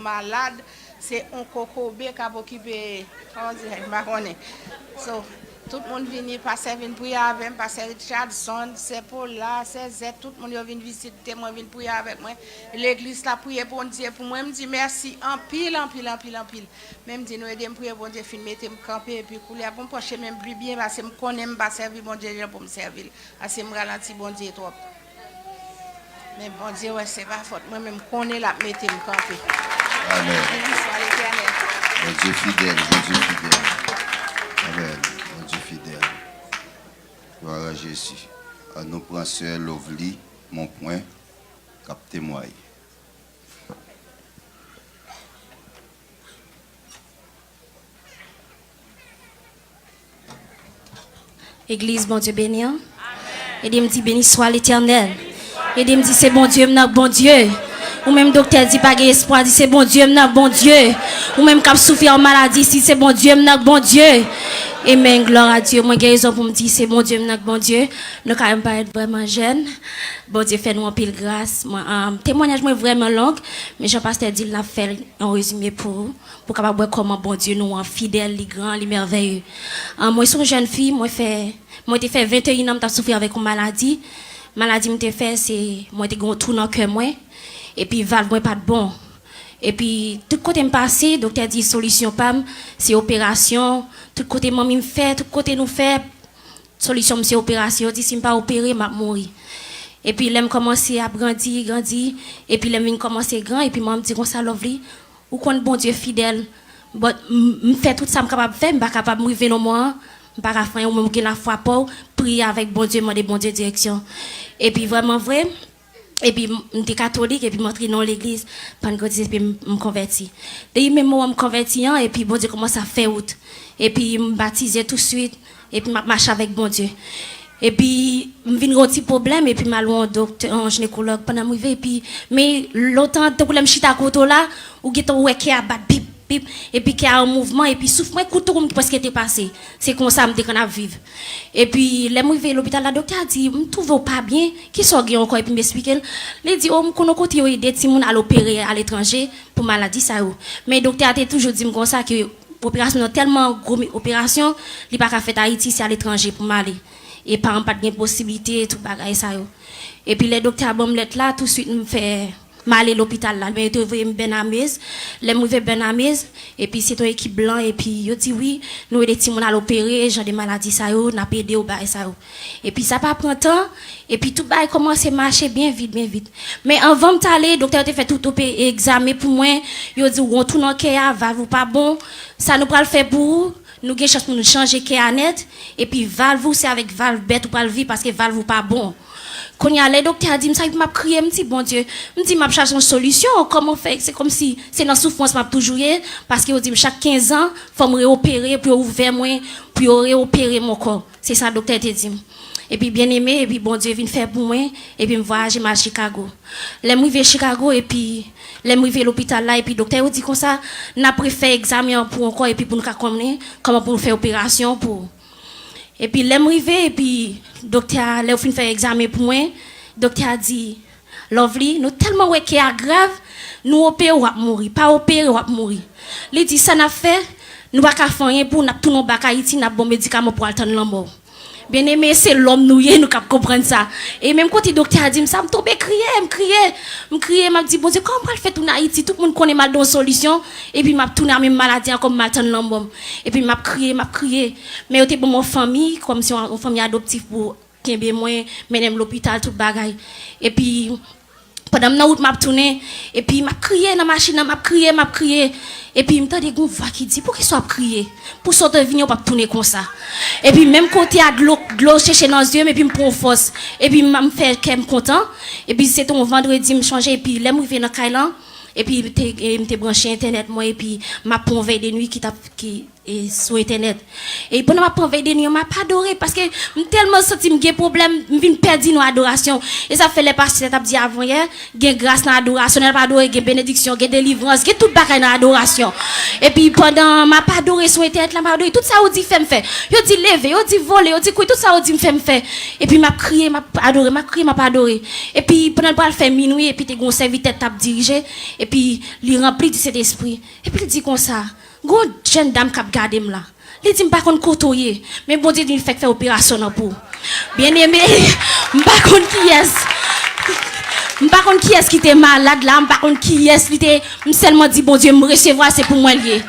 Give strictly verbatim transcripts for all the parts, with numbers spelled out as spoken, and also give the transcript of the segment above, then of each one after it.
malad, se yon kokobe k ap okipe, kòman di, m pa konnen. So, tout moun vini, pastè vin priye avè m, pastè Richardson, sè Paula, sè Zèt, tout moun yo vin vizite mwen, vin priye avèk mwen. Legliz la priye Bondye pou mwen, m di mèsi anpil, anpil, anpil, anpil. Men m di nou ede m priye Bondye fin mete m kanpe, epi koulye a pou m pran chemen m pli byen, paske m konnen m pa sèvi Bondye jan pou m sèvi l. Paske m ralanti Bondye twòp. Men Bondye wè se pa fòt mwen, men m konnen l ap mete m kanpe. Amèn. Beni swa Letènèl. Bondye fidèl, Bondye fidèl. Amèn. Bondye fidèl. Glwa a Jezi. An nou pran sè Lovely Monpwen k ap temwaye. Legliz, Bondye beni w. Ede m di, beni swa Letènèl. Ede m di, se Bondye m nan k Bondye. Ou menm doktè di pa gen espwa, di se Bondye m nan k Bondye. Ou menm k ap soufri yon maladi, si se Bondye m nan k Bondye. Amen, glwa a Dye. Mwen gen rezon pou m di se Bondye m nan k Bondye. Nou ka wè m parèt vrèman jèn. Bondye fè nou anpil gras. Mwen, um, temwanyaj mwen vrèman long, men jan pastè di l, n ap fè yon rezime pou ou. Pou w kapab wè kòman Bondye nou an fidèl, li gran, li mèvèye. An, mwen se yon jèn fi, mwen fè, mwen te fè venteyen an, m t ap soufri avèk yon maladi. Maladi m te fè, se, mwen te gen yon twou nan kè mwen, epi valv mwen pa t bon. Epi, tout kote m pase, doktè di solisyon pa m, se operasyon. Tout kote manmi m fè, tout kote nou fè, solisyon m se operasyon. Yo di si m pa opere, m ap mouri. Epi, lè m kòmanse ap grandi, grandi, epi lè m vin kòmanse gran, epi manman m di konsa, Lovely, ou konn Bondye fidèl. But, m, m fè tout sa m kapab fè, m pa kapab, m rive nan moman an, m pa ka fè anyen, ou menm ou gen lafwa pa w, priye avèk Bondye, mande Bondye direksyon. Epi vrèman vre, epi m, m te katolik, epi m antre nan yon legliz, Pannkòtis, epi m, m konvèti. Depi menm moman m konvèti an, epi Bondye kòmanse ap fè wout. Epi m batize touswit, epi m ap mache avèk Bondye. Epi, m vin gen yon ti pwoblèm, epi m al wè yon doktè, yon jinekològ, pandan m rive, epi, men lontan, tankou lè m chita kote w la, ou gentan wè kè a bat bip, bip, epi kè a an mouvman, epi souf mwen kout tou m prèske te pase. Se konsa m te konn ap viv. Epi, lè m rive lopital la, doktè a di, m twouve w pa byen, kisa w gen ankò? Epi m esplike l. Li di, o, m konn yon kote yo ede timoun al opere aletranje pou maladi sa yo. Men doktè a te toujou di m konsa ke operasyon nan tèlman gwo mi-, operasyon, li pa ka fèt Ayiti, se aletranje pou m ale. E paran m pa t gen posiblite, tout bagay sa yo. Epi lè doktè a ban m lèt la, touswit m fè, m ale lopital la. Men yo te voye m Bènamez. Lè m rive Bènamez, epi se te yon ekip blan, epi yo di wi, nou ede timoun al opere, jan de maladi sa yo, n ap ede yo, bagay sa yo. Epi sa pa pran tan, epi tout bagay kòmanse mache byen vit, byen vit. Men anvan m t ale, doktè yo te fè tout ope-, egzamen pou mwen. Yo di w gon twou nan kè a, valv ou pa bon. Sa nou pral fè pou ou, nou gen chans pou nou chanje kè a nèt. Epi valv ou, se avèk valv bèt ou pral viv paske valv ou pa bon. Kounye a, lè doktè a di m sa, epi m ap kriye, m di, Bondye, m di, m ap chache yon solisyon, kòman fè, se kòmsi se nan soufrans m ap toujou ye, paske yo di m chak kenz an, fò m reopere pou yo ouvè mwen, pou yo reopere m ankò. Se sa doktè te di m. Epi byeneme, epi Bondye vin fè pou mwen, epi m vwayaje m al Chicago. Lè m rive Chicago, epi lè m rive lopital la, epi doktè yo di konsa, n ap refè egzamen an pou ou ankò, epi pou nou ka konnen kòman pou nou fè operasyon pou ou. Epi lè m rive, epi doktè a, lè yo fin fè egzamen pou mwen, doktè a di, Lovely, nou tèlman wè kè a grav, nou opere w ap mouri, pa opere w ap mouri. Li di, sa n ap fè, nou pa ka fè anyen pou ou, n ap tounen w bak Ayiti, n ap ba w medikaman pou w al tann lanmò w. Byeneme, se lòm nou ye, nou k ap konprann sa. E menm kote doktè a di m sa, m tonbe kriye, m kriye, m kriye, m ap di, Bondye, kòman m pral fè tounen Ayiti? Tout moun konnen m al gen yon solisyon, epi m ap tounen a menm maladi ankò, m al tann lanmò m. Epi m ap kriye, m ap kriye. Men yo te ban m yon fanmi, kòmsi yon, yon fanmi adoptif pou kenbe mwen, mennen m lopital, tout bagay. Epi, pandan m nan wout, m ap tounen, epi m ap kriye nan machin nan, m ap kriye, m ap kriye. Epi m tande gon vwa ki di, poukisa w ap kriye? Pou sa w te vini an, w p ap tounen konsa. Epi menm kote a, dlo, dlo chèche nan zye m, epi m pran fòs. Epi m, m fè kè m kontan. Epi se te yon vandredi, m chonje, epi lè m rive nan kay lan, epi m te, e, m te branche entènèt mwen, epi m ap pran yon vèy de nwi ki t ap, ki, e sou entènèt. E pandan m ap pran vèy de nwi an, m ap adore, paske m tèlman santi m gen pwoblèm, m vin pèdi nan adorasyon. E sa fè lè pastè t ap di avanyè, gen gras nan adorasyon, lè n ap adore, gen benediksyon, gen delivrans, gen tout bagay nan adorasyon. Epi pandan m ap adore sou entènèt la, m ap adore, tout sa yo di fè m fè. Yo di leve, yo di vole, yo di kouri, tout sa yo di m fè m fè. Epi m ap kriye, m ap adore, m ap kriye, m ap adore. Epi pandan l pral fè minwi, epi te gen yon sèvitè t ap dirije, epi li ranpli di Sentespri. Epi li di konsa, gon jèn dam k ap gade m la. Li di m pa konn kote w ye, men Bondye di m li fèk fè operasyon nan pou ou. Byeneme, m pa konn kiyès. M pa konn kiyès ki te malad la, m pa konn kiyès li te, m sèlman di Bondye m resevwa se pou mwen l ye.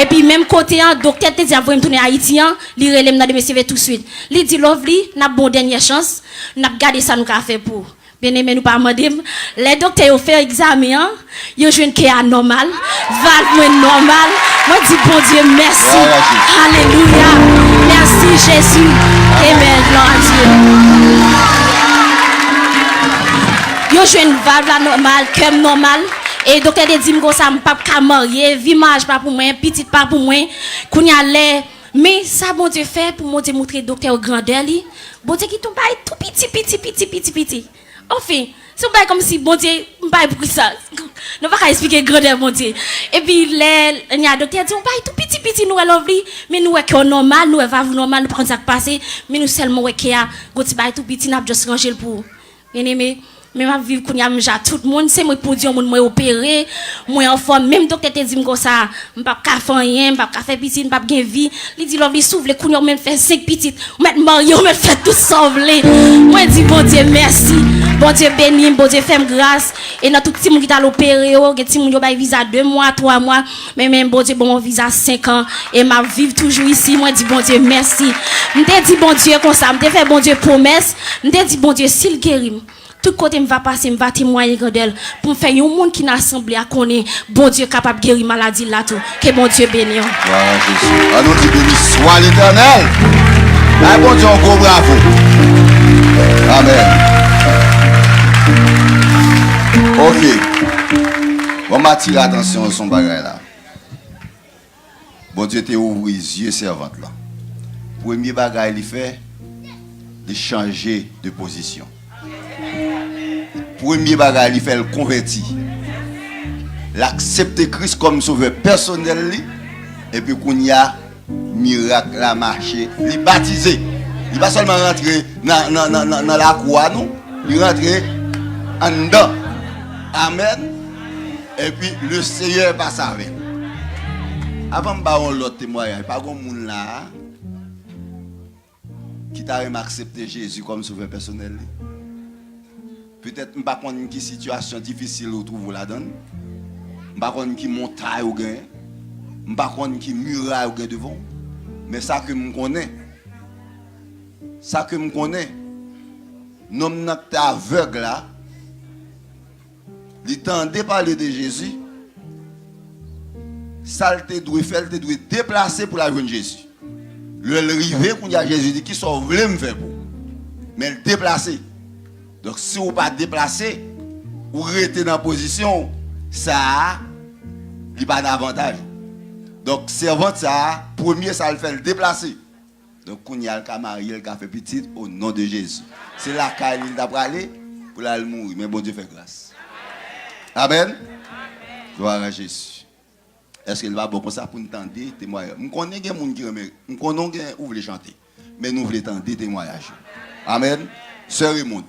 Epi menm kote an, doktè te di ap voye m tounen Ayiti an, li rele m nan demen seve touswit. Li di Lovely, n ap ba w dènyè chans, n ap gade sa nou ka fè pou ou. Byeneme, nou pa mande m. Lè doktè yo fè egzamen an, yo jwenn kè a nòmal, valv mwen nòmal. Mwen di Bondye mèsi. Alelouya. Mèsi Jezi. Amen. Glwa a Dye. Yo jwenn valv la nòmal, kè m nòmal. E doktè te di m konsa, m p ap ka marye, vi maryaj pa pou mwen, pitit pa pou mwen. Kounye a lè, men sa Bondye fè pou Bondye montre doktè yo grandè li. Bondye ki te yon bagay tou piti, piti, piti, piti, piti. Anfen, se yon bagay kòmsi Bondye, m pa wè poukisa. Nou pa ka eksplike grandè Bondye. Epi lè, lè doktè di yon bagay tou piti, piti, nou wè Lovely, men nou wè kè w nòmal, nou wè valv ou nòmal, nou pa konn sa k pase, men nou sèlman wè kè a, gon ti bagay tou piti, n ap just ranje l pou ou. Byeneme, men m ap viv kounye a menm jan ak tout moun, se mwen k pou di yon moun mwen opere, mwen anfòm, menm doktè te di m konsa, m p ap ka fè anyen, m p ap ka fè pitit, m p ap gen vi. Li di Lovely, si w vle kounye a ou mèt fè senk pitit, ou mèt marye, ou mèt fè tout sa w vle. Mwen di Bondye mèsi. Bondye beni m, Bondye fè m gras. E nan tout timoun ki t al opere yo, gen timoun yo bay viza de mwa, twa mwa. Men, men Bondye ban m yon viza senk an. E m ap viv toujou isi. Mwen di Bondye mèsi. M te di Bondye konsa, m te fè Bondye pwomès. M te di Bondye, si l geri m, tout kote m va pase, m va temwaye grandè l. Pou m fè yon moun ki nan asanble a konnen Bondye kapab geri maladi l la tou. Ke Bondye beni w. Glwa a Jezi. An nou di beni swa Letènèl. Bay Bondye yon gwo bravo. Amèn. Ok. Bon, m atire atansyon sou yon bagay la. Bondye te ouvri zye sèvant lan. Premye bagay li fè, li chanje de pozisyon. Premye bagay li fè, l konvèti. L aksepte Kris kòm sovè pèsonèl li. Epi kounye a, mirak la mache. Li batize. Li pa sèlman rantre nan, nan, nan, nan, nan lakou a, non. Li rantre anndan. Amèn. Epi, le Seyè pase avè l. Avan m ba yon lòt temwayaj, pa gon moun la a ki ta renmen aksepte Jezi kòm sovè pèsonèl li? Petèt, m pa konn ki sitiyasyon difisil ou twouve w ladan l. M pa konn ki montay ou genyen. M pa konn ki miray ou gen devan w. Men sa ke m konnen, sa ke m konnen, nonm nan ki te avèg la, li tande pale de Jezi. Sa l te dwe fè, l te dwe deplase pou l al jwenn Jezi. Lè l rive, kounye a Jezi di, "Kisa w vle m fè pou w?" Men l deplase. Donk, si w pa deplase, ou rete nan pozisyon w, sa a, li pa nan avantaj ou. Donk, sèvant sa a, premye sa l fè, l deplase. Donk, kounye a, l ka marye, l ka fè pitit, o non de Jezi. Se lakay li l ta prale pou l al mouri, men Bondye fè gras. Amèn. Glwa a Jezi. Èske l pa bon konsa pou n tande temwayaj? M konnen gen moun ki renmen, m konnen w gen, ou vle chante, men nou vle tande temwayaj yo. Amèn. Sè Raymond,